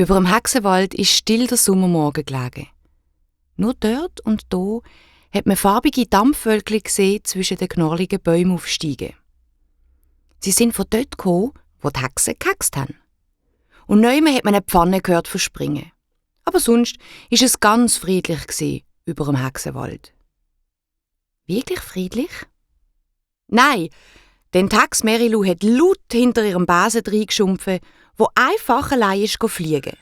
Über dem Hexenwald ist still der Sommermorgen gelegen. Nur dort und da hat man farbige Dampfwölkchen gesehen zwischen den knorrigen Bäumen aufsteigen. Sie sind von dort gekommen, wo die Hexen gehext haben. Und neumann hat man eine Pfanne gehört verspringen. Aber sonst war es ganz friedlich über dem Hexenwald. Wirklich friedlich? Nein, denn die Hexe Merilu hat laut hinter ihrem Besen reingeschumpfen, wo einfach allein ist fliegen.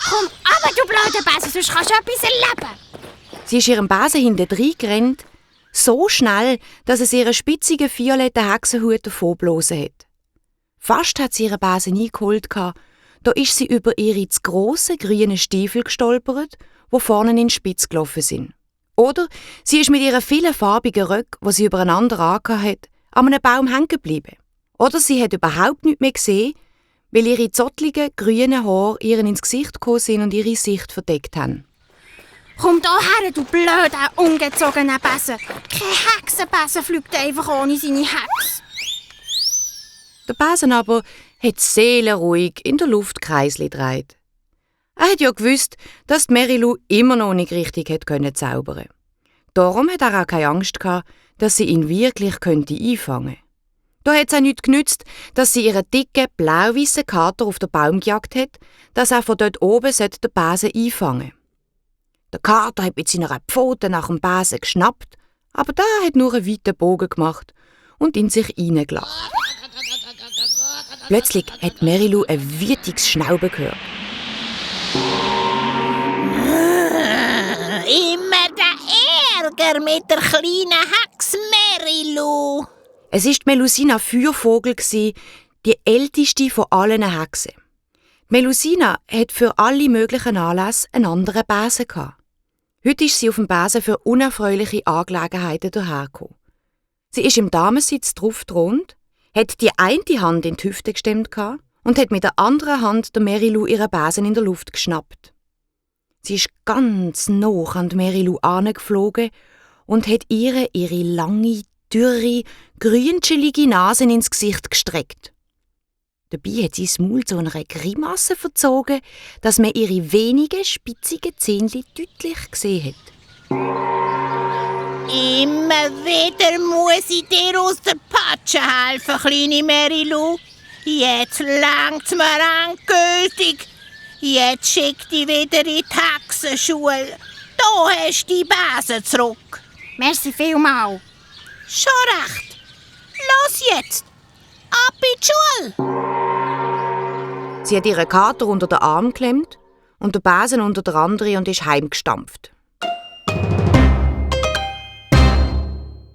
Komm aber, du blöder Besen, sonst kannst du etwas erleben. Sie ist ihrem Besen hinten reingerannt, so schnell, dass es ihren spitzigen violetten Hexenhut davonblasen hat. Fast hat sie ihren Besen eingeholt, da ist sie über ihre zu grossen grünen Stiefel gestolpert, die vorne in den Spitz gelaufen sind. Oder sie ist mit ihren vielen farbigen Röcken, die sie übereinander angehabt hat, an einem Baum hängen geblieben. Oder sie hat überhaupt nichts mehr gesehen, weil ihre zottligen, grünen Haare ihr ins Gesicht gekommen sind und ihre Sicht verdeckt haben. Komm her, du blöder, ungezogener Besen. Kein Hexenbesen fliegt einfach ohne seine Hexe. Der Besen aber hat seelenruhig in der Luft Kreisli gedreht. Er hat ja gewusst, dass die Merilu immer noch nicht richtig hätte zaubern können. Darum hat er auch keine Angst gehabt, dass sie ihn wirklich einfangen könnte. Da hat es auch nichts genützt, dass sie ihren dicken, blau-weißen Kater auf den Baum gejagt hat, dass er von dort oben den Besen einfangen sollte. Der Kater hat mit seiner Pfote nach dem Besen geschnappt, aber der hat nur einen weiten Bogen gemacht und in sich hineingelacht. Plötzlich hat Merilu ein wütiges Schnauben gehört. Immer der Ärger mit der kleinen Hexe Merilu. Es war die Melusina Feuervogel, die älteste von allen Hexen. Melusina hat für alle möglichen Anlässe einen anderen Besen gehabt. Heute ist sie auf dem Besen für unerfreuliche Angelegenheiten dahergekommen. Sie ist im Damensitz drauf thront, hat die eine Hand in die Hüfte gestemmt und hat mit der anderen Hand der Merilu ihren Besen in der Luft geschnappt. Sie ist ganz nah an die Merilu angeflogen und hat ihre lange, dürre, grünschelige Nase ins Gesicht gestreckt. Dabei hat sie das Maul zu einer Grimasse verzogen, dass man ihre wenigen, spitzigen Zähnchen deutlich gesehen hat. Immer wieder muss ich dir aus der Patsche helfen, kleine Merilu. Jetzt längt's mir endgültig. Jetzt schick dich wieder in die Hexenschule. Da hast du die Besen zurück. Merci vielmals. Schon recht. Los jetzt. Ab in die Schule. Sie hat ihren Kater unter den Arm geklemmt und den Besen unter der andere und ist heimgestampft.